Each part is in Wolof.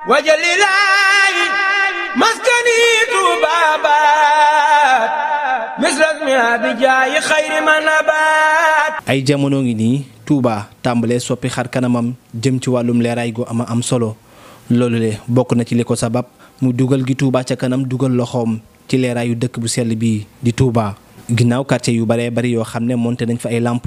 wajalilaayi maskani tuubaabaat misras mi abijaayi xayri manabaat. ay jamono ngi nii Touba tàmbalee soppi xar kanamam jëm ci wàllum leeraay gu am solo loolu le bokk na ci li ko sabab mu dugal gi Touba ca kanam dugal loxoom ci leeraayu dëkk bu sell bii di Touba. ginnaaw quartier yu baree bari yoo xam ne monté nañ fa ay lamp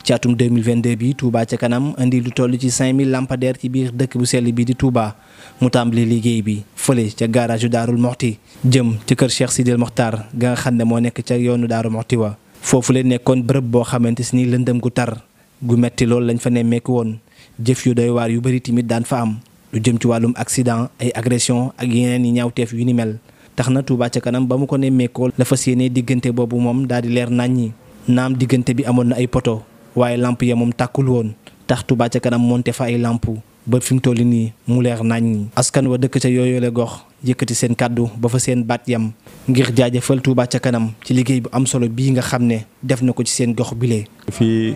ci atum 2022 bi Touba ca kanam indi lu toll ci 5000 lampadaires ci biir dëkk bu sell bii di Touba mu tàmbali liggéey bi fële ca garage Daarul Moxti jëm ci kër Cheikh Sidil Mokhtar ga nga xam ne moo nekk ca yoonu Daaru Moxti wa foofu leen nekkoon bërëb boo xamante si ni lëndëm gu tar gu metti loolu lañ fa nemmeeku woon jëf yu doy waar yu bari tamit daan fa am lu jëm ci wàllum accident ay agression ak yeneen yi ñaawteef yu ni mel tax na Touba ca kanam ba mu ko nemmeekoo la fas yéene diggante boobu moom daal di leer naññi naam diggante bi amoon na ay poto waaye lamp ya moom tàkkul woon tax Touba ca kanam monté fa ay lamp ba fi mu toll nii mu leer naññi. askan wa dëkk ca yooyule gox yëkkati seen kàddu ba fa seen baat yam ngir jaajëfal Touba ca kanam ci liggéey bu am solo bii nga xam ne def na ko ci seen gox bile. fii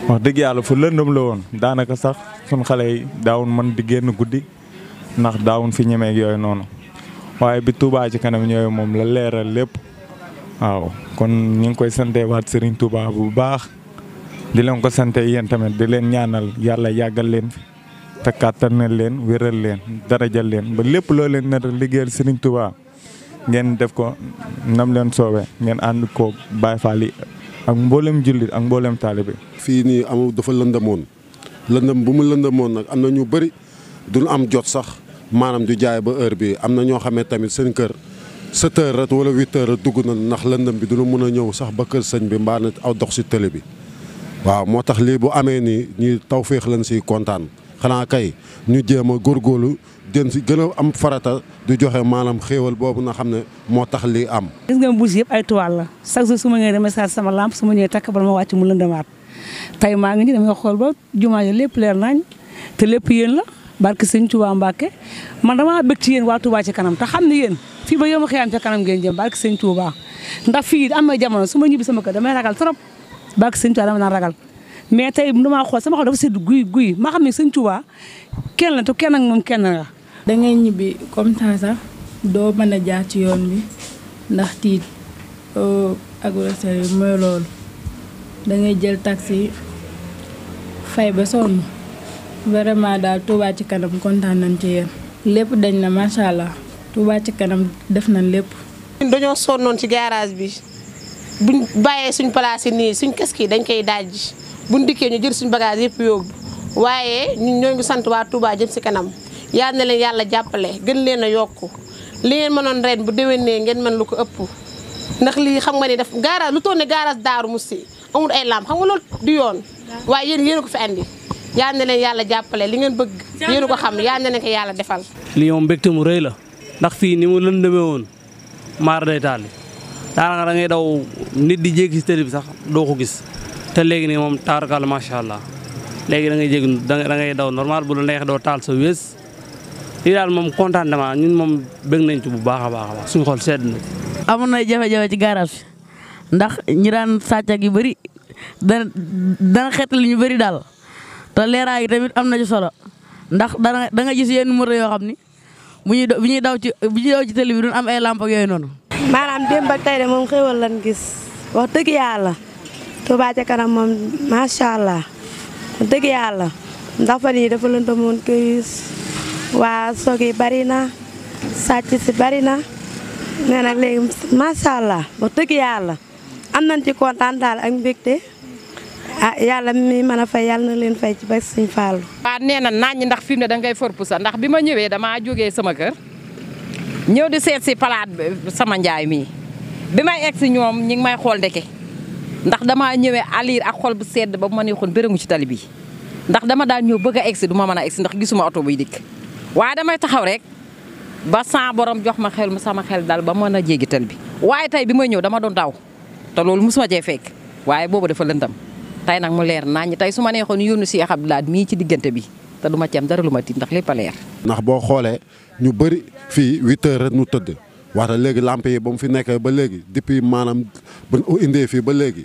wax dëgg yàlla fu lëndëm la woon daanaka sax sunu xale yi daawun mën di génn guddi ndax daawun fi ñemeeg yooyu noonu waaye bi Touba ci kanam ñëwee moom la leeral lépp waaw kon ñu ngi koy sante waat Serigne Touba bu baax di leen ko sante yéen tamit di leen ñaanal yàlla yàggal leen fi te kàttanal leen wéral leen darajal leen ba lépp loo leen nar a liggéeyal Serigne Touba ngeen def ko nam leen soobee ngeen ànd ko Baye Fall yi ak mboolem jullit ak mboolem taalibe. fii nii amul dafa lëndëmoon lëndëm bu mu lëndëmoon nag am na ñu bëri duñ am jot sax maanaam du jaay ba heure bi am na ñoo xamee tamit seen kër 7 heures rek wala 8 heures rek dugg na ndax lëndëm bi duñu mën a ñëw sax ba kër sëñ bi mbaa na aw dox si télé bi waaw moo tax lii bu amee nii ñuy tawféex lañ siy kontaan xanaa kay ñu jéem a góorgóorlu den si gën a am farata du joxe maanaam xéewal boobu nga xam ne moo tax lii am. gis nga mbuus yëpp ay toile la chaque jour su ma ñëwee damay saa sama lampe su ma ñëwee takk bala ma wàcc mu lëndamaat tey maa ngi nii damay xool ba jumaa yi lépp leer nañ te lépp yéen la barke sëñ Touba Mbacke man damaa bëgg ci yéen waa Touba ci kanam te xam ne yéen fii ba yoma xëyam ca kanam ngeen jëm barke sëñ Touba ndax fii am na jamono su ma ñibbi sama kër damay ragal trop barke sëñ Touba dama naan ragal mais tey damaa xool sama xol dafa sedd guy ma xam ne sëñ Touba kenn la te kenn ak moom kenn la. da ngay ñibbi comme ça sax doo mën a jaar ci yoon bi ndax tiit agresseur yi mooy loolu da ngay jël taxi fay ba sonn vraiment daal Touba ci kanam kontaan nañ ci yéen. lépp dañ na macha allah Touba ci kanam def nañ lépp. ñun dañoo sonnoon ci garage bi buñ bàyyee suñ place yi nii suñ kes ki dañ koy dajji buñ dikkee ñu jël suñ bagage yëpp yóbbu waaye ñun ñoo ngi sant waa Touba jëm si kanam. yal na leen yàlla jàppale gën leen a yokku li ngeen mënoon ren bu déwénee ngeen mën lu ko ëpp ndax lii xam nga ni daf garage lu toll ne garage Daaru Musti amul ay lamp xam nga loolu du yoon waaye yéen ko fi andi yal na leen yàlla jàppale li ngeen bëgg yéen ko xam yal na leen ko yàlla defal. lii moom mbégte mu rëy la ndax fii ni mu lëndëmee woon maar day taal daanaka da ngay daw nit di jéggi si télé bi sax doo ko gis te léegi nii moom taarakal macha allah léegi da ngay jéggi da ngay daw normal bu la neex doo taal sa wées. lii daal moom contentement ñun moom bëgg nañ ci bu baax a baax suñu xol sedd na. amoon na jafe-jafe ci garage ndax ñi daan sàcc ak yu bëri dana xeetal ñu bëri daal te leeraay yi tamit am na ci solo ndax da nga gis yenn moto yoo xam ni bu ñuy daw ci télé bi duñ am ay lamp ak yooyu noonu. maanaam démb ak tey de moom xéwal lan gis wax dëgg yàlla Touba ca kanam moom macha allah wax dëgg yàlla ndax fan yii dafa lëndëmoon gis. waa soog yi bari na sàcc si bari na nee na léegi macha allah wax dëgg yàlla am nañ ci kontaan daal ak mbégte yàlla mi mën a fay yàlla na leen fay ci ba Sëñ Fallu. waaw nee na naññ ndax fi mu ne da ngay forpu sa ndax bi ma ñëwee damaa jógee sama kër ñëw di seet si palaat sama njaay mii bi may egg si ñoom ñi ngi may xool ndeke ndax damaa ñëwee aliir ak xol bu sedd ba bu ma neexoon béréngu ci tali bi ndax dama daan ñëw bëgg a egg si du ma mën a egg si ndax gisuma oto buy dikk. waaye damay taxaw rek ba sa borom jox ma xel sama xel daal ba mën a jéggital bi waaye tey bi may ñëw dama doon daw te loolu mosuma cee fekk waaye boobu dafa lëndam tey nag mu leer naññ tey su ma neexoon yónni si Abdoulaye mii ci diggante bi te du ma ci am dara lu ma tiit ndax lépp a leer. ndax boo xoolee ñu bëri fii 8 heures rek ñu tëdd waxta léegi lamp yi ba mu fi nekkee ba léegi depuis maanaam ba indee fii ba léegi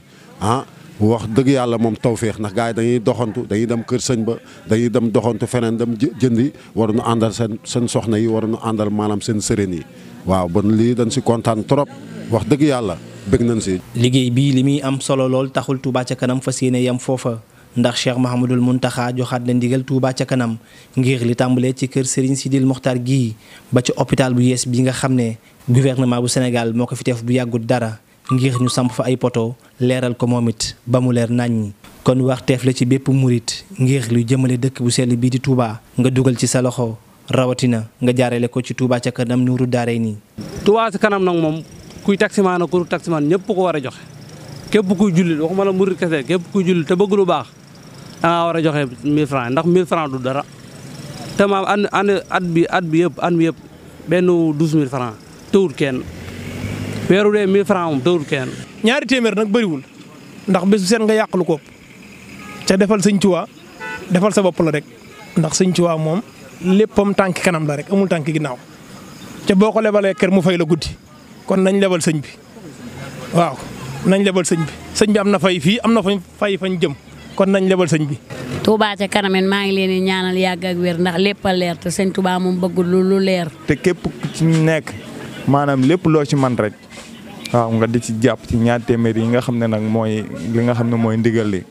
wax dëgg yàlla moom tawféex ndax gars yi dañuy doxantu dañuy dem kër sëñ ba dañuy dem doxantu feneen dem jëndi war nu àndal seen soxna yi war nu àndal maanaam seen sëriñ yi waaw bon lii dañ si kontaan trop wax dëgg yàlla bëgg nañ si. liggéey bii li muy am solo lool taxul Touba ca kanam fas yéene yam foofa ndax Cheikh Mahamadul Muntaxa joxaat na ndigal Touba ca kanam ngir li tàmbalee ci kër Serigne Sidil Mokhtar gii ba ci hôpital bu yees bi nga xam ne gouvernement bu Sénégal moo ko fi def bu yàggut dara ngir ñu samp fa ay poto leeral ko moom it ba mu leer naññi. kon waxteef la ci bépp murit ngir lu jëmale dëkk bu sell bii di Touba nga dugal ci sa loxo rawatina nga jaarale ko ci Touba ca kanam nuuru daaray nii. Touba ca kanam nag moom kuy taximaan ak ku taximaan ñëpp ko war a joxe képp kuy jullit waxuma la murit kese képp kuy jullit te bëgg lu baax da ngaa war a joxe 1000 francs ndax 1000 francs du dara te maam at bi yëpp benn 12000 francs tëwut kenn weeru dee 1000 francs moom tëwut kenn. ñaari téeméer nag bëriwul ndax bés bu seen nga yàq lu ko ca defal sëñ Tuubaa defal sa bopp la rek ndax sëñ Tuubaa moom léppam tànki kanam la rek amul tànki ginnaaw ca boo ko lebalee kër mu fay la guddi kon nañ lebal sëñ bi waaw nañ lebal sëñ bi am na fay fii am na fay fañ jëm kon nañ lebal sëñ bi. Touba ca kanam maa ngi leen di ñaanal yàgg ak wér ndax lépp a leer te sëñ Touba moom bëggul lu leer. te képp ku ci nekk maanaam lépp loo ci man rek waaw nga di ci jàpp ci ñaar téeméer yi nga xam ne nag mooy li nga xam ne mooy ndigal li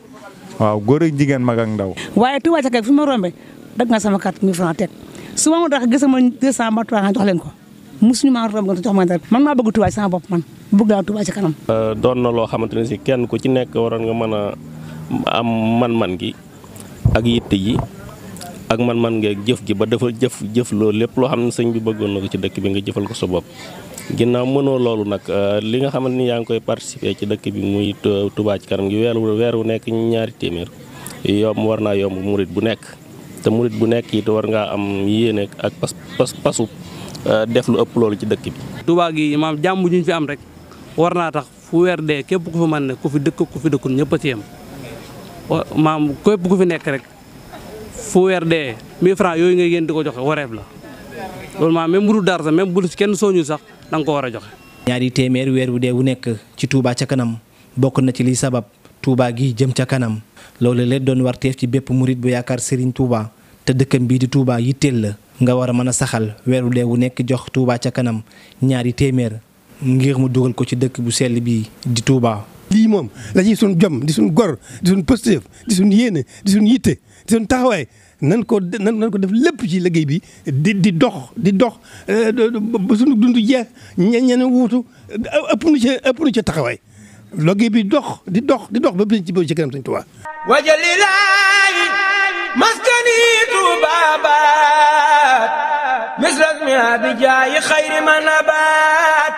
waaw góor ak jigéen mag ak ndaw. waaye Touba ca kanam fi ma rombee dag nga sama 4000 francs teg su ma tax gis sama 200 ba 300 jox leen ko mosuñu maa romb nga jox ma dara man maa bëgg Touba sama bopp man bëgg naa Touba ca kanam. doon na loo xamante ne si kenn ku ci nekk waroon nga mën a am man-man gi ak yitte yi ak man-man gi ak jëf gi ba dafa jëf loolu lépp loo xam ne sëñ bi bëggoon na ko ci dëkk bi nga jëfal ko sa bopp. ginnaaw mënoo loolu nag li nga xamante ni yaa ngi koy participer ci dëkk bi muy Touba ci kanam gi weer wu nekk ñaari téeméer yomb war naa yomb murit bu nekk te murit bu nekk it war ngaa am yéene ak pasu def lu ëpp loolu ci dëkk bi. Touba gi maam jàmm ju ñu fi am rek war naa tax fu weer dee képp ku fi mën ne ku fi dëkk ku fi dëkkul ñëpp a ci yem maam képp ku fi nekk rek fu weer dee 1000 francs yooyu ngay yéen di ko joxe wareef la loolu maam même bu dul dara sax même bu ci kenn soñu sax da nga ko war a joxe. ñaari téeméer weer wu dee wu nekk ci Touba ca kanam bokk na ci liy sabab Touba gi jëm ca kanam loolu leen doon warteef ci bépp murit bu yaakaar Serigne Touba te dëkkam bii di Touba yitteel la nga war a mën a saxal weer wu dee wu nekk jox Touba ca kanam ñaari téeméer ngir mu dugal ko ci dëkk bu sell bii di Touba. lii moom la ci suñ jom di suñ gor di suñ pësteef di suñ yéene di suñ yitte di suñ taxawaay nan ko def lépp ci liggéey bi di dox ba suñu dund jeex ñeneen wuutu ëpp nu ca taxawaay liggéey bi dox ba bi ci kanam Sëñ Tuubaa wajalilaayi maskani Tuubaa baat misras mi abijaayi xayri man abaat